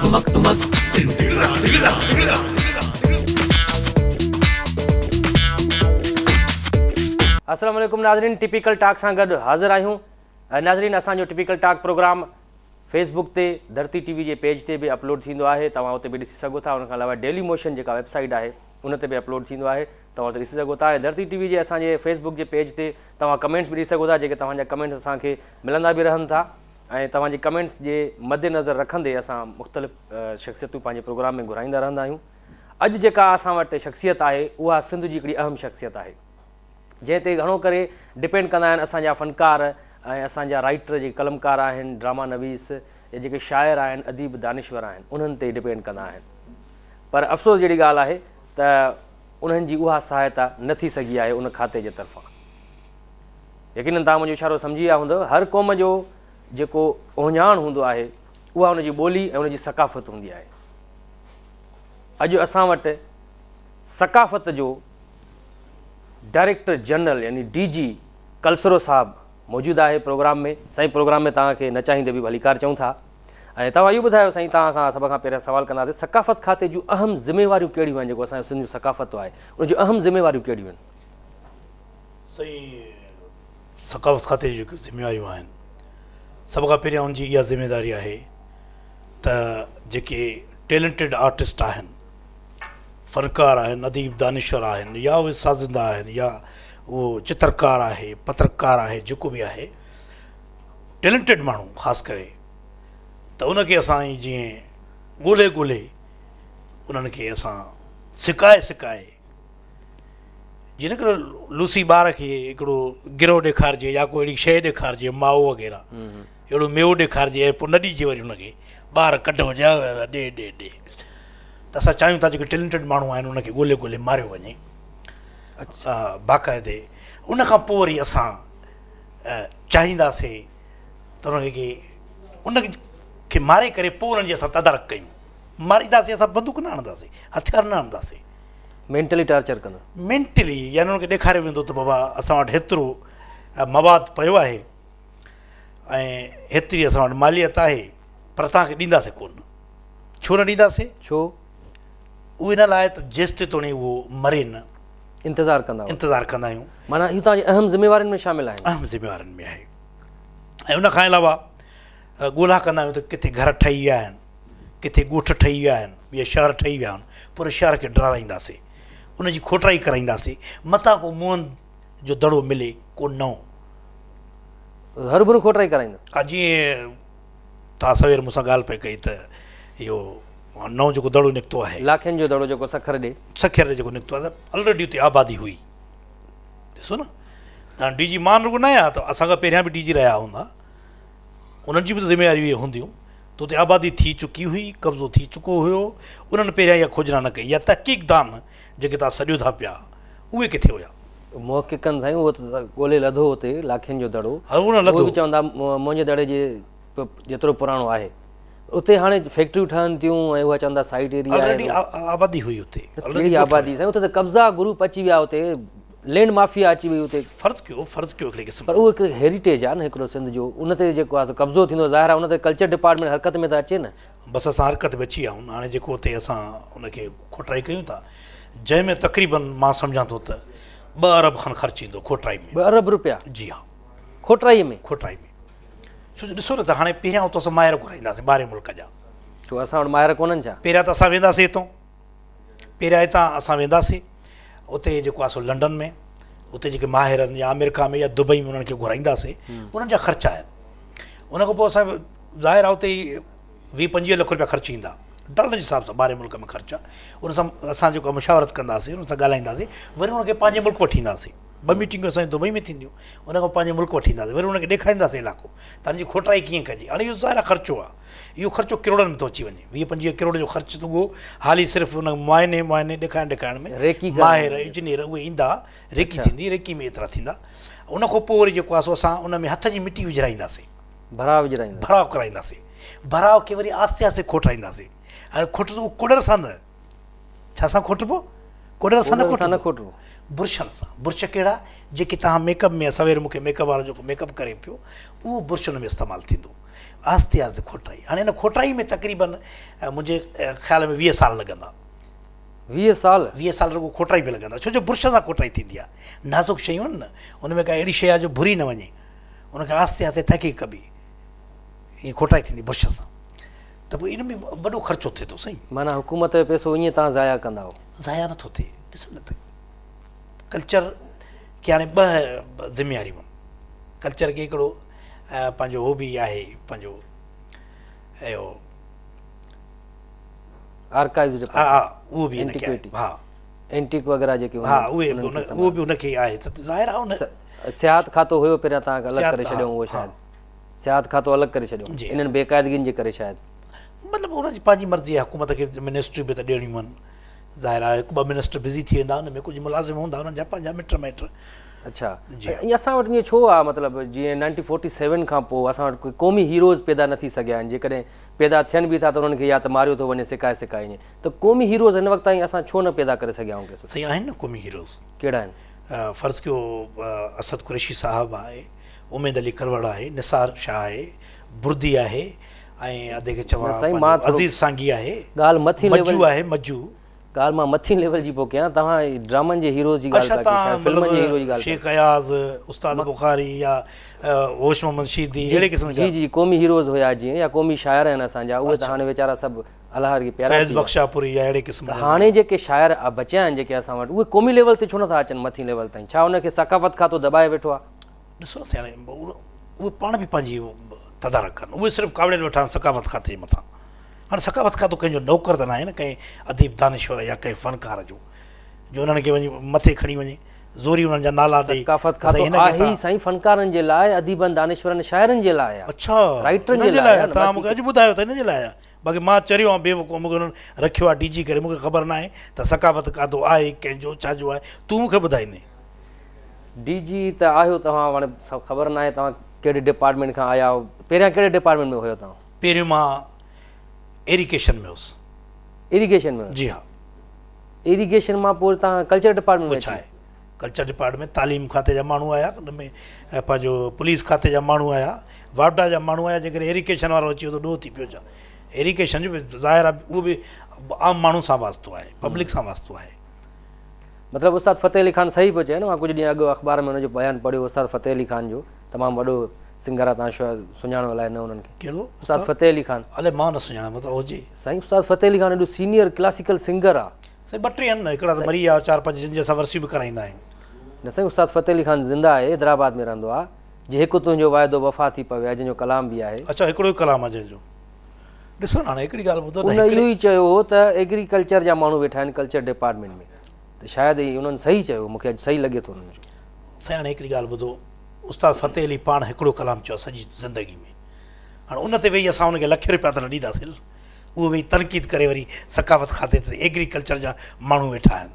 السلام عليڪم ناظرين ٽپيڪل ٽاڪ سان گڏ حاضر آهيون ناظرين اسان جو typical talk programme Facebook تي ڌرتي ٽي وي جي پيج تي به اپلوڊ ٿيندو آهي توهان اتي به ڏسي سگهو ٿا ان کان علاوه ڊيلي موشن جيڪا ويب سائيٽ آهي ان تي به اپلوڊ ٿيندو آهي توهان اتي ڏسي سگهو ٿا ۽ ڌرتي ٽي وي جي اسان جي فيس بڪ جي پيج تي توهان ڪمينٽس به ڏئي سگهو ٿا جيڪي توهان جا ڪمينٽس اسان کي ملندا به رهن ٿا ۽ توهان جي ڪمينٽس جي مد نظر رکندي اسان مختلف شخصيتون پنهنجي پروگرام ۾ گهرائيندا رهندا آهيون اڄ جيڪا اسان وٽ شخصيت آهي اها سنڌ جي هڪڙي اهم شخصيت آهي جنهن تي گهڻو ڪري ڊپينڊ ڪندا آهن اسان جا فنڪار ۽ اسان جا رائيٽر جيڪي قلمڪار آهن ڊراما نويس يا جيڪي شاعر آهن اديب دانشور آهن انهن تي ڊپينڊ ڪندا آهن پر افسوس جهڙي ڳالهه آهي ته انهن جي اها سهائتا نه ٿي سگهي آهي ان کاتي جي طرفان. يقينن توهان منهنجو اشارو سمجهي ويا هوندؤ هر قوم جو جيڪو اهڃاڻ هوندو آهي اها ان جي ٻولي ۽ ان جي ثقافت هوندي آهي. اڄ اسان وٽ ثقافت جو ڊائريڪٽر جنرل يعني ڊي جي ڪلسرو صاحب موجود آهي پروگرام ۾ سائين پروگرام ۾ توهان کي نه چاهيندي به ڀليڪار چئون ٿا ۽ توهان اهو ٻڌايو سائين توهان کان سڀ کان پهريان سوال ڪنداسين ثقافت کاتي جون اهم ذميواريون ڪهڙيون آهن جيڪو اسان جو سنڌ جو ثقافت آهي ان جون اهم ذميواريون ڪهڙيون آهن؟ سائين ثقافت کاتي جون جيڪي ذميواريون آهن سڀ کان پهريان ان جي اها ذميواري آهي ته جيڪي ٽيلنٽيڊ آرٽسٽ آهن فنڪار آهن اديب دانشور آهن يا اهي سازندا آهن يا اهو چترڪار آهي پترڪار آهي جيڪو به آهي ٽيلنٽيڊ ماڻهو خاص ڪري ته ان کي اسان ائين جيئن ڳولهي ڳولهي انهن کي اسان سڪائي سڪائي جيئن هڪڙو لوسي ٻار کي هڪڙو گروهه ڏيکارجي يا ڪو اهڙي شيء ڏيکارجي مائو وغيره اهڙو ميوو ڏيکارجي ۽ پوء نه ڏجي وري ان کي ٻار ڪڍ وڃي ڏي ڏي ڏي ته اسان چاهيون ٿا جيڪي ٽيلنٽيڊ ماڻهو آهن ان کي ڳولهي ڳولهي ماريو وڃي باقاعدي ان کان پوء وري اسان چاهينداسين ته ان کي ان کي ماري ڪري پوء انهن جي اسان تدارڪ ڪيون. مارينداسين اسان بندوق نه هڻنداسين، هٿيار نه هڻنداسين. مينٽلي ٽارچر ڪندا. مينٽلي يعني انهن کي ڏيکاريو ويندو ته بابا اسان وٽ هيترو مواد پيو آهي ۽ هيتري اسان وٽ ماليت آهي پر توهان کي ڏينداسين ڪونه. ڇو نه ڏينداسين؟ ڇو؟ اهو ان لاء ته جيستوڻي اهو مري نه. انتظار ڪندا انتظار ڪندا آهيون. معنيٰ اهو توهان جي اهم ذميوارين ۾ شامل آهن. اهم ذميوارين ۾ آهي ۽ ان کان علاوه ڳولا ڪندا آهيون ته ڪٿي گهر ٺهي ويا آهن، ڪٿي ڳوٺ ٺهي ويا آهن يا شهر ٺهي ويا آهن، پوري شهر کي ڊرارائينداسين، ان جي کوٽرائي ڪرائينداسين، متان ڪو موهن جو دڙو ملي ڪو نئون. هرڀرو کوٽرائي ڪرائيندا. ها جيئن توهان سوير مون سان ڳالهه پئي ڪئي ته اهو نئون جيڪو دڙو نڪتو آهي. لاکين جو دڙو جيڪو سکر ڏي. سکر ڏي جيڪو نڪتو آهي ته الريڊي اتي آبادي هئي. ڏسو نه ته ڊي جي مان رڳو نه آهيان ته اسان کان پهريان به ڊي جي رهيا هوندا انهن جي به ته ذميواري اهي هونديون ته اتي آبادي ٿي چڪي هئي قبضو ٿي چڪو هيو انهن پهريان اها کوجنا نه ڪئي يا تحقيق دان جيڪي تان سڏيو ٿا پيا اهي ڪٿي هيا. محققن سائين اهو ته ڳولي لڌو اتي لاکين جو دڙو ها اهو لڌو به چوندا منهنجي دڙي جي جيترو پراڻو آهي اتي هاڻي فيڪٽريون ٺهن ٿيون ۽ اها چوندا سائيٽ ايريا آهي آلريڊي آبادي هئي اتي ڪهڙي آبادي سائين اتي ته قبضا گروپ اچي ويا اتي لينڊ مافيا اچي وئي اتي فرض ڪيو فرض ڪيو هڪڙي قسم پر اهو هڪ هيريٽيج آهي نه هڪڙو سنڌ جو ان تي جيڪو آهي قبضو ٿيندو ظاهر آهي ان تي ڪلچر ڊپارٽمينٽ حرڪت ۾ ته اچي نه بس اسان حرڪت ۾ اچي ويا آهيون هاڻي جيڪو اتي اسان ان کي کوٽرائي ڪيون ٿا جنهن ۾ تقريبن مان سمجهان ٿو ته ٻه ارب کن خرچ ايندو کوٽرائي ۾ 2 ارب روپيا جي ها کوٽرائي ۾ کوٽرائي ۾ ڇو جو ڏسو نه ته هاڻي پهريان اتان اسان ماهر گهرائينداسين ٻاهرين ملڪ جا. ڇو اسان وٽ ماهر ڪونهن ڇا؟ پهريان ته اسان وينداسين هتون پهريان هتان اسان وينداسين اتي جيڪو آهي سو لنڊن ۾ اتي جيڪي ماهر آهن يا آمريڪا ۾ يا دبئي ۾ انهن کي گهرائينداسين انهن جا خرچا آهن ان کان پوء اسان ظاهر آهي اتي 20 25 لک روپيا خرچ ايندا ڊالر جي حساب سان ٻاهرين ملڪ ۾ خرچ آهي ان سان اسان جيڪو مشاورت ڪنداسين ان سان ڳالهائينداسين وري ان کي پنهنجي ملڪ وٺي اينداسين ٻه ميٽنگون اسان جون دبئي ۾ ٿينديون ان کان پنهنجي ملڪ وٺي اينداسين وري ان کي ڏيکارينداسين علائقو ته ان جي کوٽرائي ڪيئن ڪجي هاڻي اهو ظاهر آهي خرچو آهي اهو خرچو ڪروڙن ۾ ٿو اچي وڃي 20 25 ڪروڙ جو خرچ رڳو حالي صرف ان معائني معائني ڏيکارڻ ڏيکارڻ ۾ ريڪي ماهر انجنيئر اهي ايندا ريڪي ٿيندي ريڪي ۾ ايترا ٿيندا ان کان پوء وري جيڪو آهي سو اسان ان ۾ هٿ جي مٽي وجهرائينداسين ڀراء وجهرائيندا ڀراء ڪرائينداسين ڀراء کي وري آهستي آهستي کوٽرائينداسين هاڻي کوٽ ڪڏر سان نه ڇا سان کوٽبو؟ ڪوڏر سان نه کوٽبو، برشن سان. برش ڪهڙا؟ جيڪي توهان ميڪ اپ ۾ سوير مون کي ميڪ اپ وارو جيڪو ميڪ اپ ڪري پيو، اهو برش ان ۾ استعمال ٿيندو. آهستي آهستي کوٽائي. هاڻي ان کوٽائي ۾ تقريبن منهنجي خيال ۾ 20 سال لڳندا. 20 سال؟ 20 سال رڳو کوٽائي ۾ لڳندا، ڇو جو برش سان کوٽائي ٿيندي آهي. نازڪ شيون آهن نه، ان ۾ ڪا اهڙي شيء آهي جو ڀري نه وڃي، ان کي آهستي آهستي تحقيق ڪبي، ائين کوٽائي ٿيندي برش سان. ته پوء ان ۾ وڏو خرچو ٿئي ٿو سائين. معنيٰ حڪومت جو پئسو ائين توهان ضايع ڪندا آهيو. ضايع نه ٿو ٿئي، ڏسو نه ته ڪلچر کي هاڻي ٻه ذميواريون آهن. ڪلچر کي هڪڙو پنهنجو هو به آهي پنهنجو اهو آرڪائيوز ها ها اهو به هن کي آهي ها اينٽيڪ وغيره جيڪي ها اهي اهو به هن کي آهي ته ظاهر آهي ان سياحت کاتو هيو پهريان توهان کي الڳ ڪري ڇڏيو اهو شايد سياحت کاتو الڳ ڪري ڇڏيو انهن بيقاعدگين جي ڪري شايد. مطلب انهن جي پنهنجي مرضي آهي حڪومت کي منسٽريون به ته ڏيڻيون آهن ظاهر آهي هڪ ٻه منسٽر بزي ٿي ويندا ان ۾ ڪجهه ملازم هوندا انهن جا پنهنجا مٽ مائٽ. اڇا ائين اسان وٽ ائين ڇو آهي مطلب جيئن نائنٽين فورٽي سيون کان پوء اسان وٽ ڪوئي قومي هيروز پيدا نه ٿي سگهيا آهن جيڪڏهن پيدا ٿين به ٿا ته انهن کي يا ته ماريو ٿو وڃي سڪائي سڪائي ائين ته قومي هيروز هن وقت تائين اسان ڇو نه پيدا ڪري سگهيا آهيون ڪي سائين آهن نه قومي هيروز. ڪهڙا آهن؟ فرض ڪيو اسد قريشي صاحب آهي اميد علي ڪروڙ آهي، نثار شاهه آهي، بردي آهي ۽ ادي کي چوان عزيز سانگي آهي، مجو آهي مجو. ڳالهه مان مٿين ليول جي پيو ڪيان، توهان ڊرامن جي هيروز جي ڳالهه پيا ڪيو شايد فلمن جي هيرو جي ڳالهه شيخ اياز، استاد بخاري يا هوش محمد شيدي اهڙي قسم جا. جي جي قومي هيروز هيا جيئن يا قومي شاعر آهن اسان جا اهي ته هاڻي ويچارا سڀ الله کي پيارا فيض بخشاپوري يا اهڙي قسم جا. هاڻي جيڪي شاعر بچيا آهن جيڪي اسان وٽ اهي قومي ليول تي ڇو نٿا اچن مٿين ليول تائين ڇا ان کي ثقافت کاتو دٻائي ويٺو آهي. ڏسو نه سياڻي اهي پاڻ به پنهنجي تدارڪ ڪن اهي صرف ڪاوڙيل ويٺا آهن ثقافت کاتي جي مٿان هاڻي ثقافت کاتو ڪنهن جو نوڪر ته ناهي نه ڪنهن اديب دانشور يا ڪنهن فنڪار جو جو انهن کي وڃي مٿي کڻي وڃي زوري انهن جا نالا ڏئي ثقافت کاتو آهي ئي سائين فنڪارن جي لاء اديبن دانشورن شاعرن جي لاء آهي اڇا رائٽرن جي لاء آهي توهان مونکي اڄ ٻڌايو ته ان جي لاء آهي باقي مان چريو آهيان بيوقوف مونکي انهن رکيو آهي ڊي جي ڪري مونکي خبر ناهي ته ثقافت کاتو آهي ڪنهن جو ڇا جو آهي تون مونکي ٻڌائيندين. ڊي جي ته آهيو توهان هاڻي خبر ناهي توهان ڪهڙي ڊپارٽمينٽ کان آيا آهيو پهريان ڪهڙي ڊپارٽمينٽ ۾ هيو توهان؟ پهريون مان ايريگيشن ۾ هوس. ايريگيشن ۾ جي ها. ايريگيشن مان پوء توهان ڪلچر ڊپارٽمينٽ ۾ ڇا آهي ڪلچر ڊپارٽمينٽ تعليم کاتي جا ماڻهو آيا ان ۾ پنهنجو پوليس کاتي جا ماڻهو آيا واپڊا جا ماڻهو آيا جيڪڏهن ايريگيشن وارو اچي ويو ته ڏوهه ٿي پيو ڇا ايريگيشن جو به ظاهر آهي اهو به عام ماڻهو سان واسطو آهي پبلڪ سان واسطو آهي. مطلب استاد فتح علي خان صحيح پيو چئي نه مان ڪجهه ڏينهن اڳ اخبار ۾ ان جو بيان پڙهيو استاد فتح علي خان جو تمام وڏو سنگر آ تان شايد سڃاڻو الائي نه انهن کي. ڪهڙو استاد فتح علي خان. الائي مان نه سڃاڻان متان هجي. سائين استاد فتح علي خان ايڏو سينيئر ڪلاسيڪل سنگر آ. سائين ٻه ٽي آهن نه هڪڙا ته مري ويا چار پنج جن جي اسان ورسيون به ڪرائيندا آهيون. نه سائين استاد فتح علي خان زنده آهي حيدرآباد ۾ رهندو آ جي هڪ تنهنجو واعدو وفا ٿي پوي آ جنهن جو ڪلام به آهي. اڇا هڪڙو ئي ڪلام آ جنهن جو. ڏسو نه هاڻي هڪڙي ڳالهه ٻڌو ته ان اهو ئي چيو هو ته ايگريڪلچر جا ماڻهو ويٺا آهن ڪلچر ڊپارٽمينٽ ۾ ته شايد هي انهن صحيح چيو مون کي اڄ صحيح لڳي ٿو انهن جو. سائين هاڻي هڪڙي ڳالهه ٻڌو استاد فتح علي پاڻ هڪڙو ڪلام چيو سڄي زندگي ۾ هاڻي ان تي ويهي اسان ان کي لکين روپيا ته نه ڏينداسين اهو ويهي تنقيد ڪري وري ثقافت کاتي تي ايگريڪلچر جا ماڻهو ويٺا آهن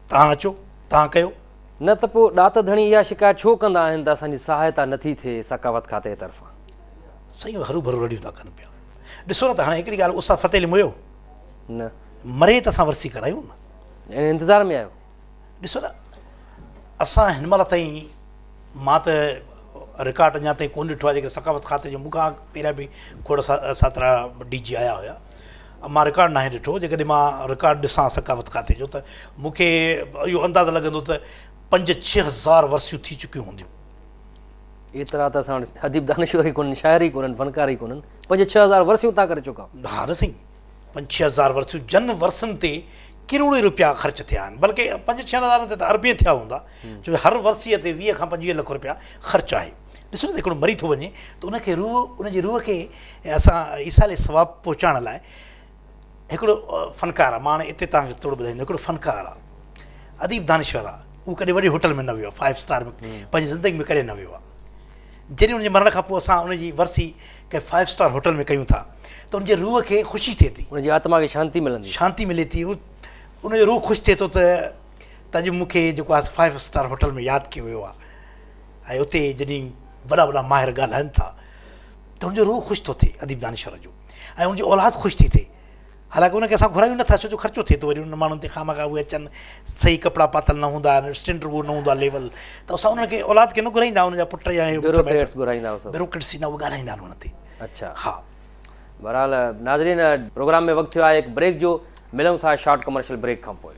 تهان اچو تهان ڪيو. نه ته پوء ڏات ڌڻي اها شڪايت ڇو ڪندا آهن ته اسان جي سهائتا نٿي ٿئي ثقافت کاتي جي طرفان. سائين هرو ڀرو رڙيون ٿا ڪن پيا. ڏسو نه ته هاڻي هڪڙي ڳالهه استاد فتح علي مئو؟ نه. مري ته اسان ورسي ڪرايون نه. يعني انتظار ۾ آهيو؟ ڏسو نه اسان هن مهل تائين مان ته رڪارڊ اڃا تائين ڪونه ڏٺو آهي جيڪي ثقافت کاتي جو مون کان پهريان به کوڙ ساترا ڊي جي آيا هيا مان رڪارڊ ناهي ڏٺو جيڪڏهن مان رڪارڊ ڏسان ثقافت کاتي جو ته مون کي اهو انداز لڳندو ته پنج ڇهه هزار ورسيون ٿي چڪيون هونديون. ايترا ته اسان وٽ اديب دانشور ئي ڪونهن، شاعر ئي ڪونهن، فنڪار ئي ڪونهن، پنج 6000 ورسيون تان ڪري چڪا. ها نه سائين، پنج 6000 ورسيون جن ورسن تي ڪروڙين روپيا خرچ ٿيا آهن، بلڪه پنج ڇهن هزارن تي ته اربين ٿيا هوندا، ڇو جو هر ورسيء تي 20 کان 25 لک روپيا خرچ آهي. ڏسو نه ته هڪڙو مري ٿو وڃي ته ان کي روح ان جي روح کي اسان ايصال ثواب پهچائڻ لاء هڪڙو فنڪار آهي، مان هاڻي اتي توهان کي ٿورو ٻڌائيندم، هڪڙو فنڪار آهي، اديب دانشور آهي، اهو ڪڏهن وڏي هوٽل ۾ نه ويو آهي، فائيو اسٽار ۾ پنهنجي زندگي ۾ ڪڏهن نه ويو آهي. جڏهن ان جي مرڻ کان پوء اسان ان جي ورسي ڪنهن فائيو اسٽار هوٽل ۾ ڪيون ٿا ته ان جي روح کي خوشي ٿئي ٿي. ان جي آتما کي شانتي ملندي. شانتي ملي ٿي، ان جو روح خوش ٿئي ٿو ته اڄ مون کي جيڪو آهي فائيو اسٽار هوٽل ۾ ياد ڪيو ويو آهي ۽ اتي جڏهن وڏا وڏا ماهر ڳالهائن ٿا ته ان جو روح خوش ٿو ٿئي اديب دانشور جو ۽ ان جي اولاد خوش ٿي ٿئي. حالانڪه ان کي اسان گهرايون نٿا ڇو جو خرچو ٿئي ٿو وري انهن ماڻهن تي خامخواه اهي اچن صحيح ڪپڙا پاتل نه هوندا آهن اسٽينڊرڊ اهو نه هوندو آهي ليول ته اسان انهن کي اولاد کي نه گهرائيندا آهيون ان جا پٽ يا بيوروڪريٽس گهرائيندا آهيو بيوروڪريٽس ايندا اهي ڳالهائيندا آهن ان تي اڇا ها بهرحال ناظرين پروگرام ۾ وقت ٿيو آهي هڪ بريڪ جو ملون ٿا شارٽ ڪمرشل بريڪ کان پوء.